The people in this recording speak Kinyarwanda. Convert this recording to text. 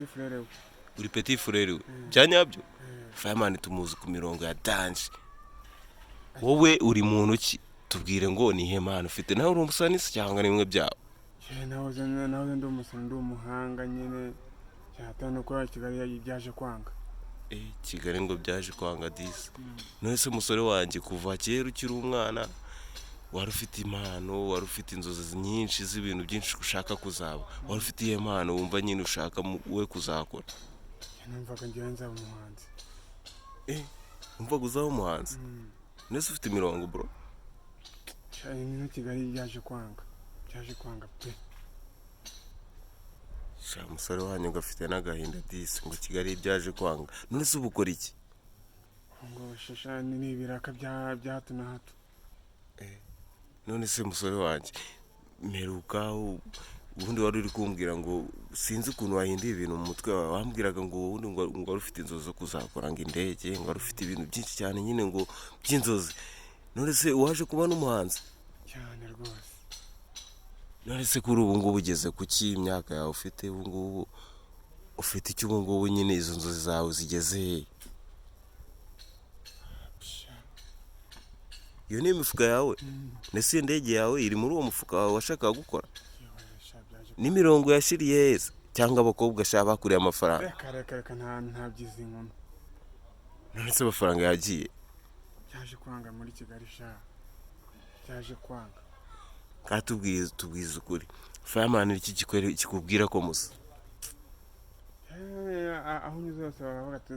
Frère we. Uri petit frère we bya nyabyo? Fireman tumuzi ku mirongo ya danger. Wowe uri muntu ki? Tubwire ngo ni ihe mpano ufite? Nawe uri umusanisi cyangwa ni bimwe byawe? Nahoze ndi umusani, ndi umuhanga nyine, cyatana nuko Kigali byaje kwanga. Kigali ngo byaje kwanga disi. None se umusore wanjye, kuva kera ukiri umwana wari ufite impano, wari ufite inzozi nyinshi z'ibintu byinshi ushaka kuzaba, wari ufite iyihe mpano wumva nyine ushaka we kuzakora? Numvaga ngewe nzaba umuhanzi. Wumvaga uzaba umuhanzi? None se ufite imirongo, bro? Ino Kigali byaje kwanga, byaje kwanga pe. Sha, umusore wanyu ngo afite n'agahinda disi, ngo Kigali byaje kwanga. None se ubu ukora iki? Ngo shasha ni ibiraka bya hato na hato. None se musore wanjye, mperuka ubundi wari uri kumbwira ngo sinzi ukuntu wahinduye ibintu mu mutwe wawe, wambwiraga ngo ubundi ngo wari ufite inzozi zo kuzakora ngo indege, ngo wari ufite ibintu byinshi cyane nyine ngo by'inzozi. None se waje kuba n'umuhanzi? Cyane rwose. None se kuri ubu ngubu ugeze ku ki? Imyaka yawe ufite ubu ngubu, ufite icyo ubu ngubu nyine, izo nzozi zawe zigeze hehe? Iyo ni imifuka yawe? Ndetse iyo ndege yawe iri muri uwo mufuka wawe washakaga gukora? Yewe sha, byaje. N'imirongo yashiriye heza cyangwa abakobwa sha bakuriye amafaranga? Reka reka reka, nta byiza inkumi. None se amafaranga yagiye? Byaje kwanga muri Kigali sha, byaje kwanga. Kandi tubwize ukuri, Fireman, iki kikubwira ko musa? Aho unyuze hose baravuga ati